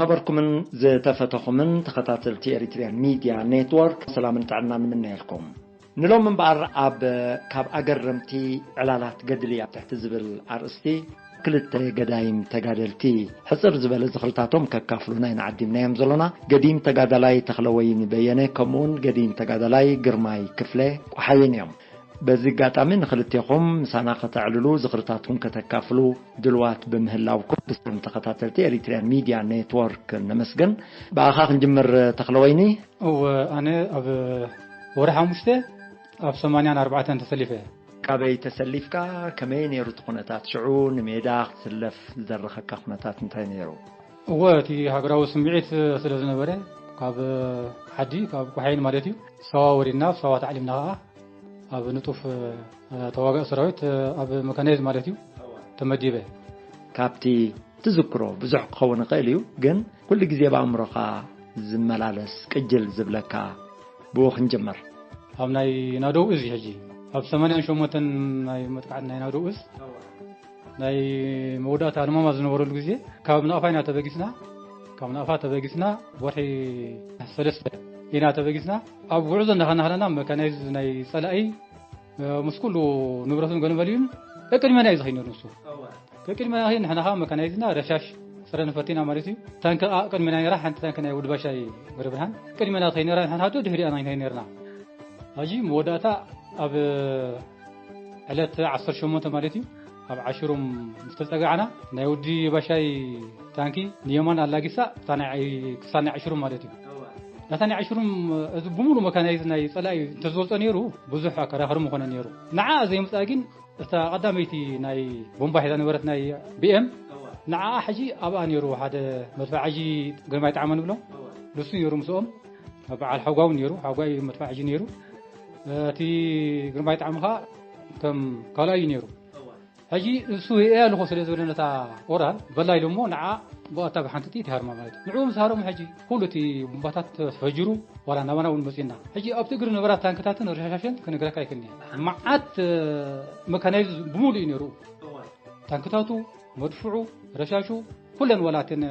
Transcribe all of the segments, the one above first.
ዝኸበርኩምን ዝተፈተኹምን ተኸታተልቲ ኤሪትሪያን ሚድያ ኔትወርክ፣ ሰላምን ጥዕናን ንምነየልኩም። ንሎም እምበኣር፣ ኣብ ካብ ኣገረምቲ ዕላላት ገድሊ ኣብ ትሕቲ ዝብል ኣርእስቲ፣ ክልተ ገዳይም ተጋደልቲ ሕጽር ዝበለ ዝኽርታቶም ከካፍሉና ኢና ዓዲምናዮም ዘሎና። ገዲም ተጋዳላይ ተኽለወይኒ በየነ፣ ከምኡውን ገዲም ተጋዳላይ ግርማይ ክፍለ ቆሓይን እዮም። በዚ ኣጋጣሚ ንኽልቴኹም ምሳና ከተዕልሉ፣ ዝኽርታትኩም ከተካፍሉ ድልዋት ብምህላውኩም፣ ብስም ተኸታተልቲ ኤሪትሪያን ሚድያ ኔትወርክ ነመስግን። ብኣኻ ክንጅምር ተኽለወይኒ። እወ፣ ኣነ ኣብ ወርሒ ሓሙሽተ ኣብ ሰማንያን ኣርባዕተን ተሰሊፈ። ካበይ ተሰሊፍካ? ከመይ ነይሩ እቲ ኩነታት ሽዑ? ንሜዳ ክትስለፍ ዝደረኸካ ኩነታት እንታይ ነይሩ? እወ፣ እቲ ሃገራዊ ስምዒት ስለ ዝነበረ፣ ካብ ዓዲ፣ ካብ ቆሓይን ማለት እዩ፣ ሳዋ ወሪድና፣ ኣብ ሳዋ ተዓሊምና ኸዓ፣ ኣብ ንጡፍ ተዋጋኢ ሰራዊት፣ ኣብ መካናይዝ ማለት እዩ፣ ተመዲበ። ካብቲ ትዝክሮ ብዙሕ ክኸውን ይኽእል እዩ፣ ግን ኩሉ ግዜ ብኣእምሮኻ ዝመላለስ ቅጅል ዝብለካ፣ ብኡ ክንጅምር። ኣብ ናይ ናደው እዝ ሕጂ፣ ኣብ ሰማንያን ሸሞንተን ናይ መጥቃዕቲ ናይ ናደው እዝ፣ ናይ መወዳእታ ኣልማማ ዝነበረሉ ግዜ፣ ካብ ናቕፋ ኢና ተበጊስና። ካብ ናቕፋ ተበጊስና፣ ወርሒ ሰለስተ ኢና ተበጊስና። ኣብ ጉዕዞ እናኸድና ከለና፣ መካናይዝ ናይ ጸላኢ፣ እ፣ ምስ ኩሉ ንብረቱን ገለ መሊኡን፣ ቅድሜና እዩ ዝኸይድ ነይሩ ንሱ። ቅድሜና ኸይድ፣ ንሕና ኸዓ መካናይዝና ረሻሽ ጽረ ንፈቲና ማለት እዩ። ታንኪ ኸዓ ቅድሜና ነይራ፣ ሓንቲ ታንኪ ናይ ወዲ ባሻይ ገብረብርሃን። ቅድሜና ትኸይድ ነይራ፣ ንሕና ዶ ድሕሪኣ ኢና ንኸይድ ነይርና። ሕጂ መወዳእታ ኣብ ዕለት ዓሰርተ ሸሞንተ ማለት እዩ፣ ኣብ ዓሽሩም ምስ ተጸጋዕና፣ ናይ ወዲ ባሻይ ታንኪ ንየማን ኣላጊሳ፣ እታ ናይ ዓይ-፣ ክሳብ ናይ ዓሽሩም ማለት እዩ። ናታ ናይ ዓሽሩም፣ እዚ ብምሉእ መካናይዝ ናይ ጸላኢ እንተዝወጾ ነይሩ፣ ብዙሕ ኣከራኽሪ ምኾነ ነይሩ። ንዓ ዘይምጻእ ግን፣ እታ ቀዳመይቲ ናይ ቦምባ ሒዛ ነበረት ናይ ቢ ኤም፣ ንዓኣ ሕጂ ኣብኣ ነይሩ ሓደ መድፍዕ ሕጂ ግርማይ ጣዕመ ንብሎ፣ ንሱ ነይሩ ምስኦም። በዓል ሓጓው ነይሩ፣ ሓጓይ መድፍዕ ሕጂ ነይሩ። እቲ ግርማይ ጣዕመ ኸዓ ከም ካልኣይ እዩ ነይሩ። ሕጂ እሱ እየ ኣለኹ ስለ ዝበለ ነታ ኦራል በላ ኢሎሞ፣ ንዓ ብኣታ ብሓንቲ ጥይት ይሃርማ ማለት እዩ። ንዕኡ ምስ ሃረሙ ሕጂ ኩሉ እቲ ቡምባታት ተፈጅሩ፣ ዋላ ናባና እውን መጺና። ሕጂ ኣብቲ እግሪ ነበራ ታንክታትን ረሻሻሽን ክነግረካ ኣይክእልን እየ። መዓት፣ እ፣ መካናይዝ ብምሉእ እዩ ነይሩ። ታንክታቱ፣ መድፍዑ፣ ረሻሹ፣ ኩለን ዋላ እተን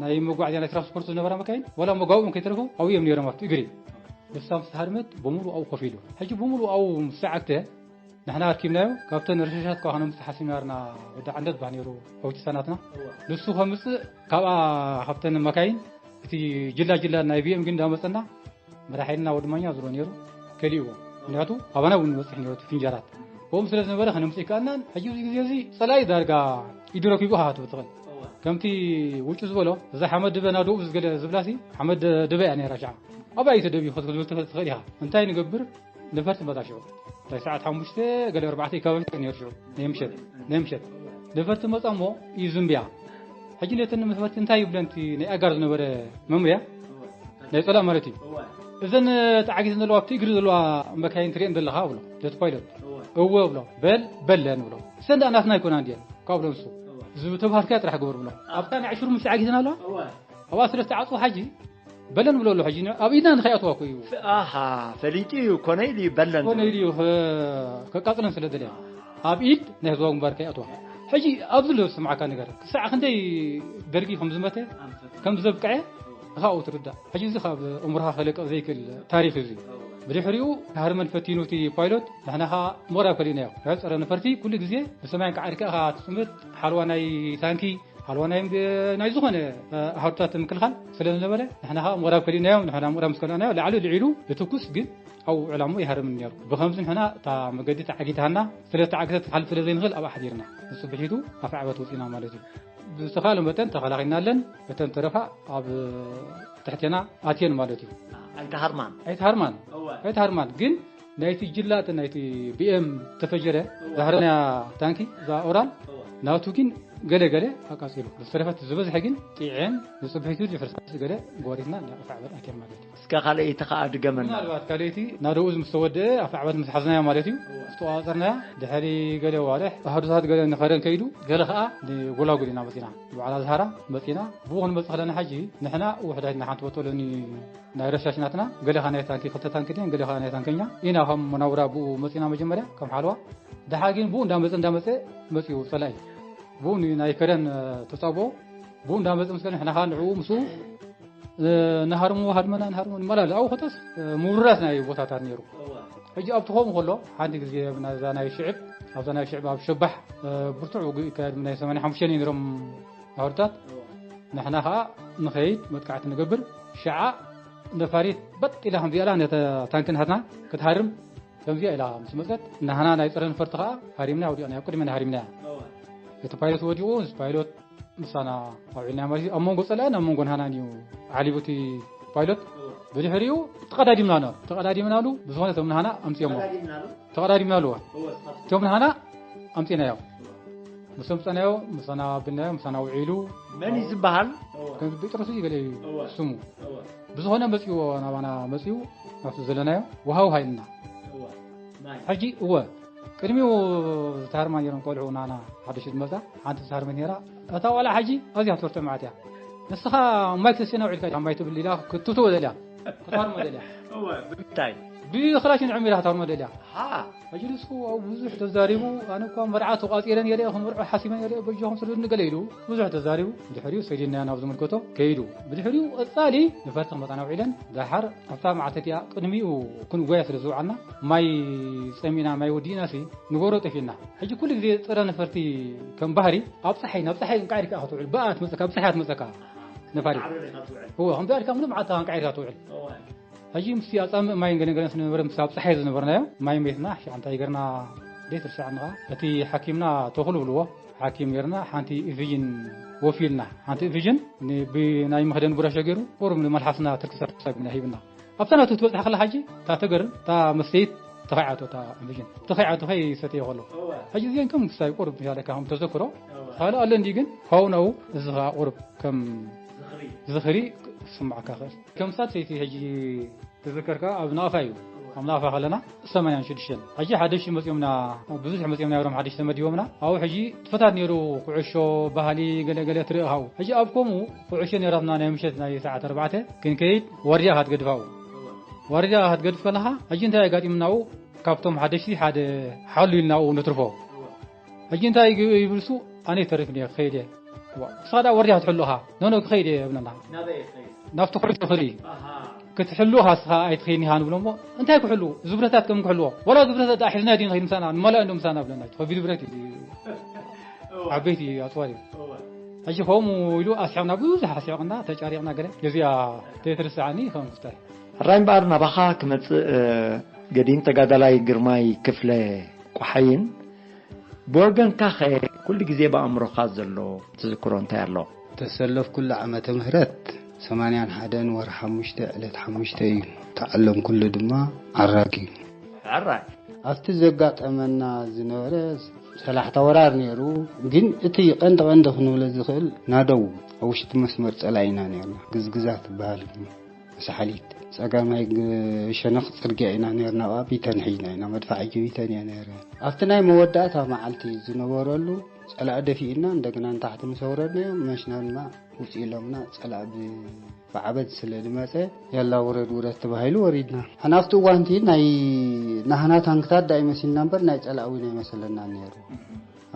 ናይ መጓዓዝያ ናይ ትራንስፖርት ዝነበራ መካይን፣ ዋላ መጋብኦም ከይተረፉ ኣብኡ እዮም ነይሮም ኣብቲ እግሪ። ንሳ ምስ ተሃርመት ብምሉእ ኣብኡ ኮፍ ኢሉ። ሕጂ ብምሉእ ኣብኡ ምስ ተዓግተ፣ ንሕና ኣርኪብናዮ፣ ካብተን ረሻሻት ከኣ ክነምጽእ ሓሲብና ርና ወዲ ዓንደ ዝበሃል ነይሩ፣ ኣውቲስታ ናትና። እወ። ንሱ ከምጽእ፣ ካብኣ፣ ካብተን መካይን፣ እቲ ጅላ ጅላ ናይ ቢ ኤም ግን እንዳመጸና፣ መራሒና ወዲ ማኛ ዝብሎ ነይሩ፣ ከሊእዎ። ምክንያቱ፣ ኣባና እውን ይበጽሕ ነይሩ፣ እቲ ፍንጀራት። ከምኡ ስለ ዝነበረ፣ ክነምጽእ ኣይከኣልናን። ሕጂ፣ እዚ ግዜ እዚ፣ ጸላኢ ዳርጋ ኢዱ ረኪቡ ኢኻ ክትብል ትኽእል። እወ። ከምቲ ውጩ ዝበሎ፣ እዛ ሓመድ ድበ ናብ ደቡብ ዝገለ ዝብላሲ፣ ሓመድ ድበ እያ ነይራ ሽዓ። ኣባይ ተደብዩ ክትብል ትኽእል ኢኻ። እንታይ ንገብር? ነፈርቲ መጻ ሽዑ። ናይ ሰዓት ሓሙሽተ ገለ ኣርባዕተ ከባቢ ነይሩ ሽዑ። ናይ ምሸት፣ ናይ ምሸት። ነፈርቲ መጻ እሞ እዩ ዝንብያ። ሕጂ ነተን ነፈርቲ እንታይ ይብለን እቲ ናይ ኣጋር ዝነበረ መምርያ? ናይ ጸላእ ማለት እዩ። እዘን ተዓጊተን ዘለዋ ኣብቲ እግሪ ዘለዋ መካይን ትሪኤን ዘለኻ ብሎ። ነቲ ፓይሎት። እወ ብሎ። በል፣ በለን ብሎ። እሰን ደኣ ናትና ኣይኮናን ድየን? ካብ ብሎ ንሱ። እዚ ዝተባህልካዮ ጥራሕ ግበር ብሎ። ኣብታ ናይ ዕሽሩ ምስ ተዓጊተን ኣለዋ? ኣብኣ ስለ ዝተዓጽዋ ሕጂ በለን ብሎ ኣሎ። ሕጂ ኣብ ኢድና ንኸይኣትዋ እኮ እዩ። ኣሃ፣ ፈሊጡ እዩ፣ ኮነ ኢሉ እዩ በለን ኮነ ኢሉ እዩ፣ ከ-፣ ከቃጽለን ስለ ደለየ። ኣብ ኢድ ናይ ህዝባዊ ግንባር ከይኣትዋ። ሕጂ ኣብዚ ዝስምዓካ ነገር፣ ክሳዕ ክንደይ ደርጊ ከም ዝመተ፣ ከም ዘብቅዐ፣ ንኻኡ ትርዳእ። ሕጂ እዚ ካብ እምሮኻ ከለቅቕ ዘይክእል ታሪኽ እዩ እዚ። ብድሕሪኡ፣ ሃርመን ፈቲኑ እቲ ፓይሎት፣ ንሕና ኸኣ ሞራል ከሊእናዮ። ጸረ ነፈርቲ ኩሉ ግዜ ብሰማይን ከዓርካ ኢኻ ትጽምት፣ ሓለዋ ናይ ታንኪ፣ ሓለዋ ናይ፣ ናይ ዝኾነ፣ እ፣ ኣሃዱታት ምክልኻል ስለ ዝነበረ፣ ንሕና ኸዓ ምቕራብ ከሊእናዮም፣ ንሕና ምቕራብ ምስ ከለናዮ፣ ላዕሊ ልዒሉ ይትኩስ፣ ግን ኣብኡ ዕላምኡ ይሃርምን ነይሩ። ብኸምዚ ንሕና እታ መገዲ ተዓጊታና፣ ስለ ተዓግተት ክሓልፍ ስለ ዘይንኽእል ኣብኣ ሓዲርና። ንጽብሒቱ ኣፍዓበት ወጺና ማለት እዩ። ብዝተኻእለ መጠን ተኸላኺልናለን፣ እተን ተረፋ ኣብ ትሕቴና ኣትየን ማለት እዩ። ኣይተሃርማን። ኣይተሃርማን። እወ። ኣይተሃርማን፣ ግን ናይቲ ጅላጥ ናይቲ ቢ ኤም ተፈጀረ፣ እወ። ዛህረና ታንኪ፣ እዛ ኦራል፣ እወ። ናቱ ግን ገለ ገለ ኣቃጺሉ። ዝተረፈት ዝበዝሐ ግን ጢዐን ንጽብሒቱ ፍርስራስ ገለ ጓሪትና ናብ ኣፍዓበት ኣትየን ማለት እዩ። እስከ ካልኣይቲ ከኣ ድገመና። ምናልባት ካልኣይቲ ናደኡ ምስ ተወደአ ኣፍዓበት ምስ ሓዝናያ ማለት እዩ። እወ። ዝተቆጻጸርናያ ድሕሪ ገለ ኣዋርሕ ኣሃዱታት ገለ ንኸረን ከይዱ፣ ገለ ከኣ ንጎላጉል ኢና መጺና። ባዕላ ዝሃራ መጺና። ብኡ ክንመጽእ ከለና ሕጂ ንሕና ውሕዳት ኢና፣ ሓንቲ ቦጦሎኒ ናይ ረሻሽ ናትና፣ ገለ ኸኣ ናይ ታንኪ፣ ክልተ ታንኪ ድየን፣ ገለ ኸኣ ናይ ታንከኛ ኢና። ከም መናውራ ብኡ መጺና መጀመርያ፣ ከም ሓለዋ። ደሓር ግን ብኡ እንዳመጸ፣ እንዳመጸ መጺኡ ጸላኢ። ብኡ ን-፣ ናይ ከረን፣ እ፣ ተጻብኦ ብኡ እንዳመፀ ምስ ንሕና ኸዓ ንዕኡ ምስኡ፣ እ፣ ንሃርሞ ሃድመና ንሃርሞ ንመላለስ። ኣብኡ ኸቶስ፣ እ፣ ምውርራስ ናይ ቦታታት ነይሩ። ሕጂ ኣብቲ ኸምኡ ከሎ፣ ሓንቲ ግዜ ናይዛ ናይ ሽዕብ፣ ኣብዛ ናይ ሽዕብ ኣብ ሸባሕ፣ እ፣ ብርቱዕ ውግእ ይካየድ፣ ናይ ሰማንያ ሓሙሽተ ነይሮም ነፋሪታት። ንሕና ኸዓ ንኸይድ መጥቃዕቲ ንገብር። ሽዓ ነፋሪት በጥ ኢላ ከምዚኣ ኢላ ነታ ታንኪ ናትና ክትሃርም ከምዚኣ ኢላ ምስ መጸት፣ ንሕና ናይ ጸረ ነፈርቲ ኸዓ ሃሪምና ወዲቕና፣ ኣብ ቅድሜና ሃሪምና። እቲ ፓይሎት ወዲቑ፣ ምስ ፓይሎት ምሳና ኣውዒልና ማለት እዩ። ኣብ መንጎ ጸላእን ኣብ መንጎ ንሃናን እዩ ዓሊቡ እቲ ፓይሎት። ብድሕሪኡ ተቐዳዲምና ና-፣ ተቐዳዲምናሉ፣ ብዝኾነ እቶም ንሃና ኣምጺኦሞ። ተቐዳዲምናሉ? ተቐዳዲምናሉ። እወ፣ ንስኻትኩም? እቶም ንሃና ኣምጺናዮ። እወ። ምስ ኣምጸናዮ፣ ምሳና ኣቢልናዮ፣ ምሳና ውዒሉ። መን እዩ ዝበሃል? እወ። ከም ጴጥሮስ እዩ ገለ እዩ እወ። ስሙ። እወ። ብዝኾነ መጺኡ፣ ናባና መጺኡ፣ ናብቲ ዘለናዮ፣ ወሃው ሃይልና። እወ። ማይ። ሕጂ፣ እወ፣ ቅድሚኡ ዝተሃርማ ነይሮም ቆልዑ ናና ሓደሽቲ ዝመጻ፣ ሓንቲ ዝተሃርመት ነይራ። እታ ቆልዓ ሕጂ ኣዝያ ትፈርቶ መዓት እያ። ንስኻ ማይ ክትስእና ውዒልካ ኢኻ፣ ማይ ትብል ኢላ ክትትዎ ደልያ፣ ክትሃርሞ ደልያ። እወ፣ ብምንታይ? ብክላሽን ዕሚራ ክትሃርሞ ደልያ። ሃ። ሕጂ ንሱ ኣብኡ ብዙሕ ተዛሪቡ፣ ኣነ እኳ መርዓ ተቋጺረ ነይረ፣ ክምርዖ ሓሲበ ነይረ፣ በጃኹም ስደዱኒ ገለ ኢሉ ብዙሕ ተዛሪቡ፣ ብድሕሪኡ ሰዲድናዮ ናብ ዝምልከቶ ከይዱ። ብድሕሪኡ ቀጻሊ ነፈርቲ ክመጻና ውዒለን፣ ደሓር ኣብታ መዓልቲ እቲኣ ቅድሚኡ ክንጓየ ስለ ዝውዓልና፣ ማይ ጸሚእና፣ ማይ ወዲእናሲ፣ ንጎሮ ጠፊእና። ሕጂ ኩሉ ግዜ ጸረ ነፈርቲ ከም ባህሪ ኣብ ጸሓይ፣ ናብ ጸሓይ እንቃዕ ኢልካ ኢኻ ትውዕል። ብኣ ትመጸካ፣ ኣብ ጸሓይ ትመጸካ ነፋሪት። ዓረር ኢኻ ትውዕል። እወ፣ ከምዚኣ ኢልካ ሙሉእ መዓልትኻ እንቃዕ ኢልካ ትውዕል። እወ። ሕጂ ምስቲ ኣጻምእ ማይን ገለን ገለን ስለ ዝነበረ፣ ምስቲ ኣብ ጸሓይ ዝነበርናዮ፣ ማይ ሜትና፣ ሽዓ እንታይ ገርና፣ ደይ ትርሳዕ ንኻ፣ እቲ ሓኪምና ተኽሉ ብልዎ፣ ሓኪም ገርና፣ ሓንቲ ኢፊጅን ወፊልና፣ ሓንቲ ኢፊጅን ን-፣ ብናይ መኽደን ብራሾ ገይሩ፣ ቁሩብ ንመልሓስና ትርክሳ ሳቢና ሂብና። ኣብታ ናቱ ትበጽሕ ከላ ሕጂ፣ እታ ተገርም፣ እታ መስተይት ተኻዕያቶ፣ እታ ኢፊጅን። ተኻዕያቶ ከይሰተየ ከሎ። እወ። ሕጂ እዚአን ከም ክሳይ ቁሩብ ያለካ ከም ተዘክሮ። እወ። ካልእ ኣሎ እንዲ ግን፣ ፋውናኡ፣ እዚ ኸዓ ቁሩብ ከም ዝኽሪ። ዝኽሪ ክስምዓካ ይኽእል። ከም ሳልሰይቲ ሕጂ ተዘከርካ ኣብ ናቕፋ እዩ። ኣብ ናቕፋ ከለና ሰማንያን ሽዱሽተን። ሕጂ ሓደሽቲ መጺኦምና፣ ብዙሕ መጺኦምና እዮም ሓደሽቲ ተመዲቦምና። ኣብኡ ሕጂ ትፈታት ነይሩ ኩዕሾ፣ ባህሊ፣ ገለ ገለ ትርኢ ካብኡ። ሕጂ ኣብ ከምኡ ኩዕሾ ነይራትና ናይ ምሸት ናይ ሰዓት ኣርባዕተ ክንከይድ ዋርድያ ኢኻ ትገድፋ ኣብኡ። ዋርድያ ኢኻ ትገድፍ ከለኻ ሕጂ እንታይ ኣጋጢሙና ኣብኡ ካብቶም ሓደሽቲ ሓደ ሓሉ ኢልና ኣብኡ ነትርፎ። ሕጂ እንታይ ይግ-፣ ይብል እሱ፣ ኣነ ይተርፍ እየ፣ ክኸይድ እየ። ዋ፣ ንስኻ ደኣ ወርድያ ክትሕሉ ኢኻ። ኖ፣ ኖ፣ ክኸይድ እየ ይብለና። ናበይ ክኸይድ? ናብቲ ኩዕሾ ክርኢ። ኣሃ። ክትሕሉ ኢኻ ንስኻ ኣይትኸይድን ኢኻ ንብሎ እሞ፣ እንታይ ክሕሉ? እዚ ብረታት ከም ክሕልዎ። ዋላ እዚ ብረታት ደኣ ሒዝና ድዩ ንኸይድ ምሳና? ንመላእ እንዶ ምሳና ብለና። እቲ ከቢድ ብረት እዩ። እወ። ዓበይቲ ኣጽዋር እዩ። እወ። ሕጂ ከምኡ ኢሉ ኣስሒቕና፣ ብዙሕ ኣስሒቕና፣ ተጫሪቕና ገለ። እዚኣ ዘይትርስዓኒ ከም ክስታይ። ሕራይ እምበኣር ናባኻ ክመጽእ፣ እ፣ ገዲም ተጋዳላይ ግርማይ ክፍለ ቋሓይን ብወገንካኸ ኩሉ ግዜ ብኣእምሮኻ ዘሎ ትዝክሮ እንታይ ኣሎ? ተሰለፍኩሉ ዓመተ ምህረት ሰማንያን ሓደን ወርሒ ሓሙሽተ ዕለት ሓሙሽተ እዩ። ተዓለምኩሉ ድማ ዓራግ እዩ። ዓራግ? ኣብቲ ዘጋጠመና ዝነበረ ሰላሕታ ወራር ነይሩ፣ ግን እቲ ቀንዲ ቀንዲ ክንብሎ ዝኽእል ናደው ኣብ ውሽጢ መስመር ጸላኢና ነይርና። ግዝግዛ ትበሃል። መሳሓሊት ጸጋማይ ግ-፣ ሸነኽ ጽርግያ ኢና ነርና፣ ኣብኣ ቢተን ሒዝና ኢና፣ መድፋዕ ሕጂ ቢተን እያ ነረ። ኣብቲ ናይ መወዳእታ መዓልቲ ዝነበረሉ ጸላኢ ደፊእና፣ እንደገና ንታሕቲ ምስ ኣውረድናዮ፣ መሽና ድማ ውጽእ ኢሎምና፣ ጸላኢ ብ-፣ ብዓበት ስለ ዝመጸ፣ ያላ ውረድ ውረድ ተባሂሉ ወሪድና። ኣና ኣብቲ እዋንቲ ናይ ናህና ታንክታት ዳ ይመሲልና እምበር፣ ናይ ጸላኢ እውን ኣይመሰለና ነይሩ።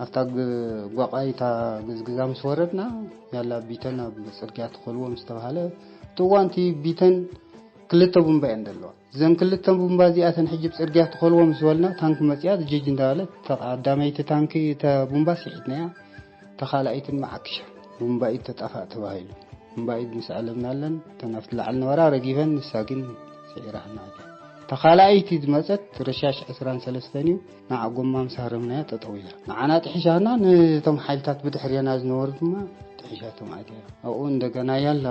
ኣብታ ግ-፣ ጓቋይታ ግዝግዛ ምስ ወረድና፣ ያላ ቢተን ኣብ ጽርግያ ትኸልዎ ምስ ተባሃለ፣ እቲ እዋንቲ ቢተን ክልተ ቡምባ እየን ዘለዋ። እዘን ክልተ ቡምባ እዚኣተን ሕጂ ብጽርግያ ትኸልዎ ምስ በልና፣ ታንኪ መጺኣ ዝጅጅ እንዳበለት፣ እታ ቀዳመይቲ ታንኪ፣ እታ ቡምባ ስሒትናያ፣ እታ ካልኣይቲ ድማ ዓኪሻ። ቡምባ እዩ ተጣፋእ ተባሂሉ። ቡምባ እዩ ምስ ዓለምናለን፣ እተን ኣብቲ ላዕሊ ነበራ ረጊፈን፣ ንሳ ግን ስዒራትና ኣትያ። እታ ካልኣይቲ ዝመጸት ረሻሽ ዕስራን ሰለስተን እዩ፣ ንዓ ጎማ ምስ ሃረምናያ ጠጠው ኢላ። ንዓና ጥሒሻና፣ ነቶም ሓይልታት ብድሕርና ዝነበሩ ድማ ጥሒሻቶም ኣትያ። ኣብኡ እንደገና ያላ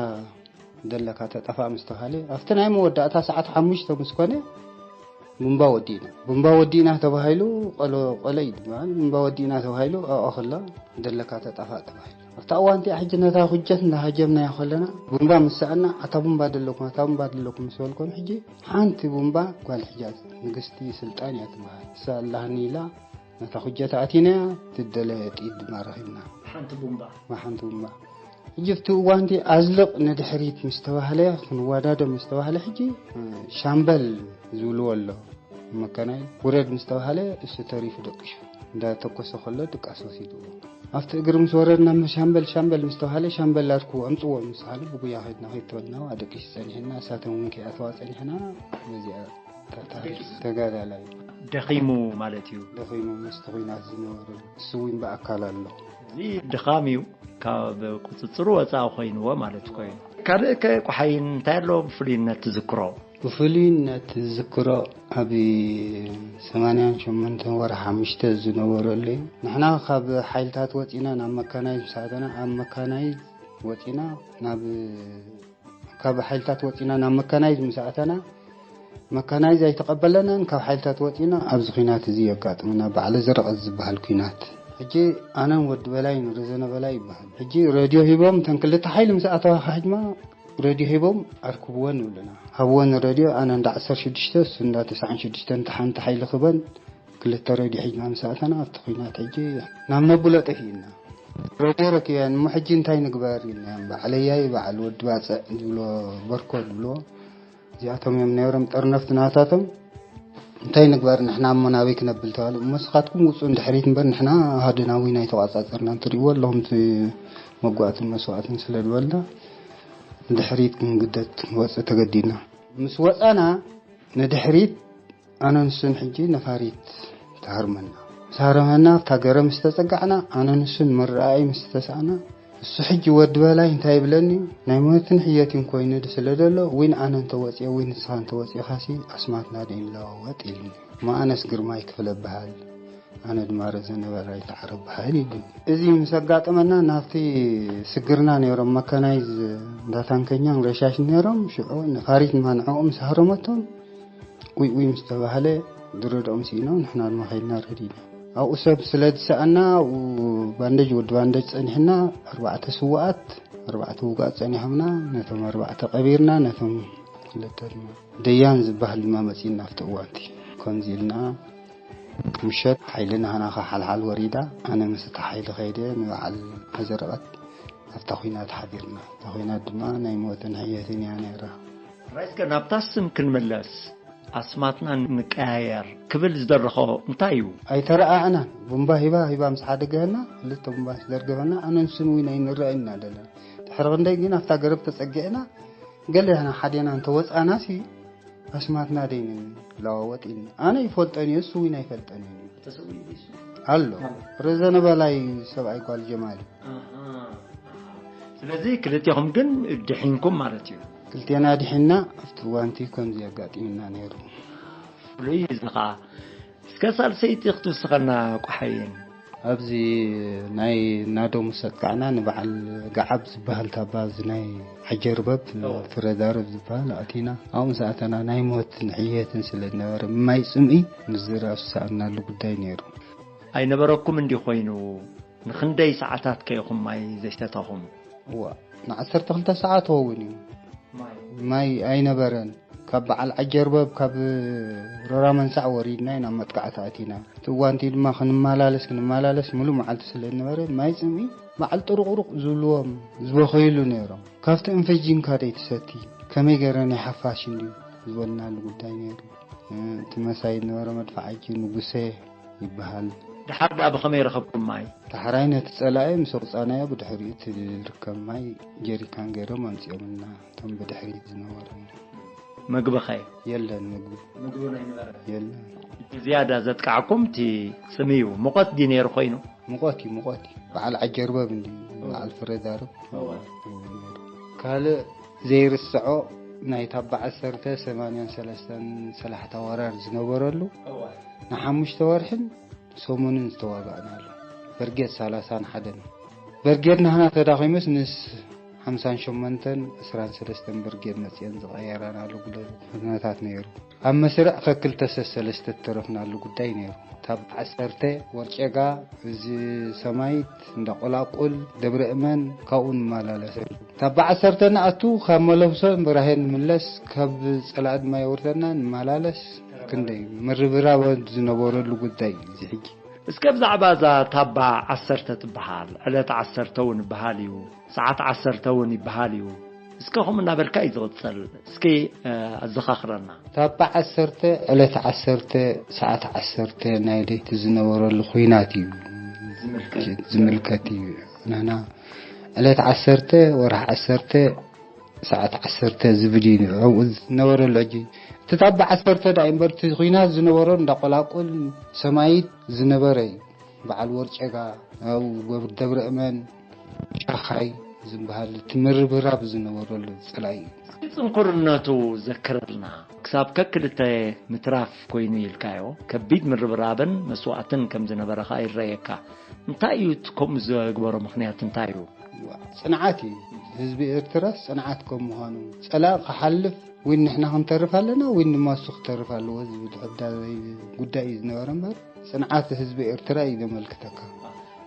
ደለካ ተጠፋእ ምስ ተባሃለ፣ ኣብቲ ናይ መወዳእታ ሰዓት ሓሙሽተ ምስ ኮነ፣ ቡምባ ወዲእና። ቡምባ ወዲእና ተባሂሉ፣ ቆሎ፣ ቆሎ እዩ ድማ፣ ቡምባ ወዲእና ተባሂሉ፣ ኣብኣ ከሎ ደለካ ተጠፋእ ተባሂሉ። ኣብታ እዋን እቲኣ ሕጂ ነታ ኩጀት እንዳሃጀምናዮ ከለና፣ ቡምባ ምስ ሰኣና፣ ኣታ ቡምባ ደለኩም፣ ኣታ ቡምባ ደለኩም ምስ በልኮም፣ ሕጂ ሓንቲ ቡምባ ጓል ሕጃዝ ንግስቲ ስልጣን እያ ትበሃል። እሳ ኣላህኒ ኢላ፣ ነታ ኩጀት ኣቲናያ፣ ትደለ ጥይት ድማ ረኺብና። ሓንቲ ቡምባ። ሓንቲ ቡምባ። ሕጂ ኣብቲ እዋንቲ ኣዝልቕ ንድሕሪት ምስ ተባህለ፣ ክንወዳደር ምስ ተባህለ፣ ሕጂ፣ እ፣ ሻምበል ዝብልዎ ኣሎ። መከናይ ውረድ ምስ ተባህለ፣ እሱ ተሪፉ ደቂሱ። እንዳተኮሰ ከሎ ድቃስ ወሲድዎ። ኣብቲ እግሪ ምስ ወረድና፣ ምስ ሻምበል፣ ሻምበል ምስ ተባሃለ፣ ሻምበል ኣርኩ ኣምጽዎ ምስ በሃሉ፣ ብጉያ ከድና፣ ከይተወልና ኣደቂሱ ጸኒሕና፣ እሳቶም እውን ከይኣተዋ ጸኒሕና። በዚኣ ተጋዳላይ ደኺሙ ማለት እዩ። ደኺሙ ምስቲ ኲናት ዝነበረ፣ እሱ እውን ብኣካል ኣሎ። እዚ ድኻም እዩ፣ ካብ ቁጽጽሩ ወጻኢ ኮይንዎ ማለት ኮይኑ። ካልእ ከ ቁሓይን እንታይ ኣሎ ብፍሉይነት ትዝክሮ? ብፍሉይነት ዝዝክሮ ኣብ ሰማንያን ሸሞንተን ወርሒ ሓሙሽተ ዝነበረሉ እዩ። ንሕና ካብ ሓይልታት ወፂና ናብ መካናይዝ ምስ ኣተና፣ ኣብ መካናይዝ ወፂና ናብ ካብ ሓይልታት ወፂና ናብ መካናይዝ ምስ ኣተና፣ መካናይዝ ኣይተቐበለናን። ካብ ሓይልታት ወፂና ኣብዚ ኲናት እዚ የጋጥመና፣ ባዕለ ዘረቐት ዝበሃል ኲናት። ሕጂ ኣነን ወዲ በላይ ንረዘነ በላይ ይበሃል። ሕጂ ረድዮ ሂቦም፣ እተን ክልተ ሓይሊ ምስ ኣተዋ ካሕጅማ ረድዮ ሂቦም ኣርክብወን ይብሉና። ሃብወን ረድዮ፣ ኣነ እንዳ ዓሰርተ ሽዱሽተ፣ እሱ እንዳ ተስዓን ሽዱሽተን፣ እታ ሓንቲ ሓይሊ ክበን ክልተ ረድዮ ሒዝና ምስ ኣተና ኣብቲ ኲናት ሕጂ ናብ ነቡለ ጠፊእና። ረድዮ ረኪበን፣ እሞ ሕጂ እንታይ ንግበር ኢልናዮም። በዓለያይ በዓል ወዲ ባጽዕ ዝብሎ፣ በርኮ ዝብሎ፣ እዚኣቶም እዮም ነይሮም ጠርነፍቲ ናታቶም። እንታይ ንግበር ንሕና እሞ ናበይ ክነብል ተባሉ። እሞ ንስኻትኩም ውጹ ንድሕሪት እምበር ንሕና ኣሃዱ ናብይ ናይ ተቋጻጸርና እንትሪእዎ ኣለኹም እቲ መጓእትን መስዋእትን ስለ ዝበልና ንድሕሪት ክንግደድ ክንወጽእ ተገዲድና። ምስ ወጻና ንድሕሪት ኣነ ንሱን ሕጂ ነፋሪት ተሃርመና። ምስ ሃረመና ኣብታ ገረብ ምስ ተጸጋዕና ኣነ ንሱን ምርኣይ ምስ ተሳእና እሱ ሕጂ ወዲ በላይ እንታይ ይብለኒ፣ ናይ ሞትን ሕየትን ኮይኑ ስለ ዘሎ፣ ዊን ኣነ እንተወፅየ ዊን ንስኻ እንተወፂኻሲ ኣስማትና ዶ ይለዋወጥ ኢልኒ። እሞ ኣነስ ግርማይ ክፍለ በሃል፣ ኣነ ድማ ረዘነ በላይ ተዓረ በሃል ኢልኒ። እዚ ምስ ኣጋጠመና ናብቲ ስግርና ነይሮም መካናይዝ እንዳታንከኛን ረሻሽ ነይሮም። ሽዑ ነፋሪት ድማ ንዕኦም ምስ ሃረመቶም ኡይ ኡይ ምስ ተባህለ ድረድኦም ስኢኖም ንሕና ድማ ከይድና ረዲና። ኣብኡ ሰብ ስለ ዝሰኣና ኣብኡ ባንደጅ ወዲ ባንደጅ ጸኒሕና ኣርባዕተ ስውኣት ኣርባዕተ ውጉኣት ጸኒሖምና ነቶም ኣርባዕተ ቀቢርና ነቶም ክልተ ድማ ደያን ዝበሃል ድማ መጺእና ኣብቲ እዋንቲ ከምዚ ኢልና ምሸት ሓይሊ ናህናኻ ሓልሓል ወሪዳ ኣነ ምስ እቲ ሓይሊ ከይደ ንበዓል ኣዘረቐት ኣብታ ኹናት ሓቢርና። እታ ኹናት ድማ ናይ ሞትን ሕየትን እያ ነይራ። ራይስከ ናብታ ስም ክንምለስ ኣስማትና ንቀያየር ክብል ዝደረኾ እንታይ እዩ? ኣይተረኣእናን። ቡምባ ሂባ ሂባ ምስ ሓደገህና ክልተ ቡምባ ምስ ደርገፈና ኣነ ንሱን እውን ኣይንረኣይ ኢና ደለና። ድሕሪ ክንደይ ግን ኣብታ ገረብ ተጸጊዕና ገለ ሓዴና እንተወጻእናሲ ኣስማትና ደይንን ለዋወጥ ኢልና። ኣነ ይፈልጠን እዩ፣ እሱ እውን ኣይፈልጠን እዩ። ኣሎ ረዘነ በላይ ሰብኣይ ጓል ጀማል እዩ። ስለዚ ክልቴኹም ግን ድሒንኩም ማለት እዩ። ክልቴና ድሒንና። ኣብቲ እዋንቲ ከምዚ ኣጋጢምና ነይሩ። ፍሉይ እዚ ኸዓ እስከ ሳልሰይቲ ክትውስኸልና ቋሓይን። ኣብዚ ናይ ናዶ ምስ ኣጥቃዕና ንበዓል ገዓብ ዝበሃል ታባ ኣብዚ ናይ ዓጀርበብ ፍረዳረብ ዝበሃል ኣእቲና። ኣብኡ ምስ ኣተና ናይ ሞትን ሕየትን ስለ ዝነበረ ብማይ ጽምኢ ንዝራሱ ሰኣናሉ ጉዳይ ነይሩ። ኣይነበረኩም እንዲ ኮይኑ ንክንደይ ሰዓታት ከ ኢኹም ማይ ዘይሰተኹም? እዋ ንዓሰርተ ክልተ ሰዓት ትኸውን እዩ። ማይ ኣይነበረን። ካብ በዓል ዓጀርበብ ካብ ሮራ መንሳዕ ወሪድና ኢና መጥቃዕቲ ኣቲና። እቲ እዋንቲ ድማ ክንመላለስ ክንመላለስ ሙሉእ መዓልቲ ስለ ዝነበረ ማይ ጽምኢ በዓል ጥሩቕሩቕ ዝብልዎም ዝበኸይሉ ነይሮም። ካብቲ እንፈጂንካ ደይ ትሰቲ ከመይ ገይረ ናይ ሓፋሽ እንድዩ ዝበልናሉ ጉዳይ ነይሩ። እቲ መሳይ ዝነበረ መድፍዓጂ ንጉሰ ይበሃል። ድሓር ደኣ ብኸመይ ረኸብኩም ማይ? ዳሕራይ ነቲ ጸላኢ ምስ ኣውጻእናዮ ብድሕሪኡ እቲ ዝርከብ ማይ ጀሪካን ገይሮም ኣምጺኦምልና እቶም ብድሕሪት ዝነበሩ። ምግብኸ? የለን ምግቢ። ምግቢ ናይ ነበረ? የለን። እቲ ዝያዳ ዘጥቃዕኩም እቲ ጽምዩ ሙቐት ድዩ ነይሩ ኮይኑ? ሙቐት እዩ ሙቐት እዩ። በዓል ዓጀርበብ እንዲ በዓል ፍረ ዳርብ ካልእ ዘይርስዖ ናይ ታባ ዓሰርተ ሰማንያን ሰለስተን ሰላሕታ ወራር ዝነበረሉ ንሓሙሽተ ወርሕን ሰሙንን ዝተዋጋእናሉ በርጌድ ሰላሳን ሓደን በርጌድ ናህና ተዳኺሙስ ምስ ሓምሳን ሸሞንተን ዕስራን ሰለስተን በርጌድ መፅአን ዝቐየራናሉ ኩነታት ነይሩ። ኣብ መስርዕ ከክልተ ሰሰለስተ ተረፍናሉ ጉዳይ ነይሩ። ታባ ዓሰርተ ወርጨጋ እዚ ሰማይት እንዳቆላቁል ደብረ እመን ካብኡ ንመላለሰሉ። ታባ ዓሰርተ ንኣቱ ካብ መለብሶ ብራሄ ንምለስ ካብ ጸላእ ድማ የውርደና ንመላለስ። ክንደይ ምርብራብ ዝነበረሉ ጉዳይ እዚ ሕጂ። እስከ ብዛዕባ እዛ ታባ ዓሰርተ ትበሃል ዕለት ዓሰርተ እውን ይበሃል እዩ፣ ሰዓት ዓሰርተ እውን ይበሃል እዩ። እስከ ከምኡ እናበልካ እዩ ዝቕጽል። እስኪ ኣዘኻኽረና። ታባ ዓሰርተ ዕለት ዓሰርተ ሰዓት ዓሰርተ ናይ ለይቲ ዝነበረሉ ኹናት እዩ። ዝምልከት እዩ። ንሕና ዕለት ዓሰርተ ወርሒ ዓሰርተ ሰዓት ዓሰርተ ዝብል እዩ ኣብኡ ዝነበረሉ። ሕጂ እቲ ታባ ዓሰርተ ዳኣ እምበር እቲ ኲናት ዝነበሮ እንዳቆላቁል ሰማይት ዝነበረ እዩ። በዓል ወርጨጋ፣ ኣብ ገብር ደብረ እመን፣ ሻኻይ ዝበሃል እቲ ምርብራብ ዝነበረሉ ጸላኢ እዩ። ጽንኩርነቱ ዘክረልና። ክሳብ ከክልተ ምትራፍ ኮይኑ ኢልካዮ፣ ከቢድ ምርብራብን መስዋእትን ከም ዝነበረ ኸኣ ይረየካ። እንታይ እዩ እቲ ከምኡ ዘግበሮ ምኽንያት እንታይ እዩ? ጽንዓት እዩ። ህዝቢ ኤርትራስ ጽንዓት ከም ምዃኑ፣ ጸላኢ ክሓልፍ ወይ ንሕና ክንተርፍ ኣለና ወይ ድማ እሱ ክተርፍ ኣለዎ ዝብል ሕዳሪ ጉዳይ እዩ ዝነበረ እምበር፣ ጽንዓት ህዝቢ ኤርትራ እዩ ዘመልክተካ።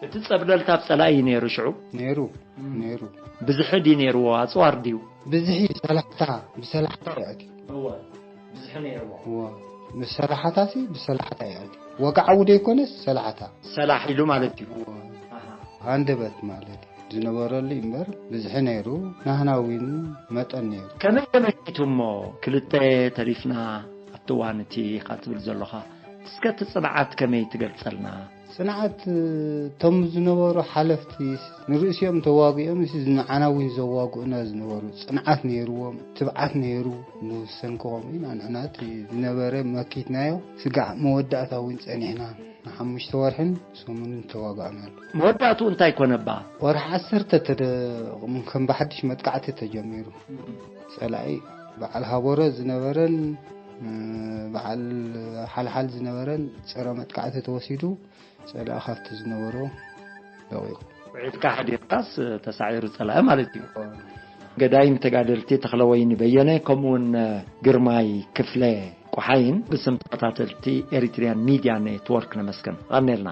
እቲ ጸብለልታ ኣብ ጸላኢ እዩ ነይሩ ሽዑ? ነይሩ፣ ነይሩ። ብዝሒ ድዩ ነይርዎ? ኣጽዋር ድዩ? ብዝሒ ብሰላሕታ፣ ብሰላሕታ እዩ ኣትዩ። እወ፣ ብዝሒ ነይርዎ። እወ፣ ብሰላሕታሲ ብሰላሕታ እዩ ኣትዩ። ወግዓዊ ዘይኮነስ ሰላሕታ። ሰላሕ ኢሉ ማለት እዩ። እወ፣ ኣሃ። ሃንደበት ማለት እዩ ዝነበረሉ እምበር ብዝሒ ነይሩ፣ ናህና እውን መጠን ነይሩ። ከመይ ተመኪቱ እሞ ክልተ ተሪፍና ኣብቲ እዋን እቲ ኢኻ ትብል ዘሎኻ? እስከ እቲ ጽንዓት ከመይ ትገልጸልና? ጽንዓት እቶም ዝነበሩ ሓለፍቲ ንርእሲኦም ተዋጊኦም ንዓና እውን ዘዋግኡና ዝነበሩ ጽንዓት ነይርዎም፣ ትብዓት ነይሩ። ብሰንኪ ከምኡ ኢና ንሕና እቲ ዝነበረ መኪትናዮ። ስጋዕ መወዳእታ እውን ጸኒሕና ንሓሙሽተ ወርሕን ሰሙንን ተዋጋእናሉ። መወዳእትኡ እንታይ ኮነባ? ወርሒ ዓሰርተ ተደ-፣ ከም ብሓድሽ መጥቃዕቲ ተጀሚሩ። ጸላኢ በዓል ሃቦረ ዝነበረን፣ እ፣ በዓል ሓልሓል ዝነበረን ጸረ መጥቃዕቲ ተወሲዱ፣ ጸላኢ ካብቲ ዝነበሮ ለቒቑ። ውዒልካ ሓዲርካስ ተሳዒሩ ጸላኢ ማለት እዩ። ገዳይም ተጋደልቲ ተኽለወይኒ በየነ ከምኡውን ግርማይ ክፍለ ቆሓይን ብስም ተኸታተልቲ ኤሪትሪያን ሚድያ ኔትወርክ ነመስግን። ቐኔልና።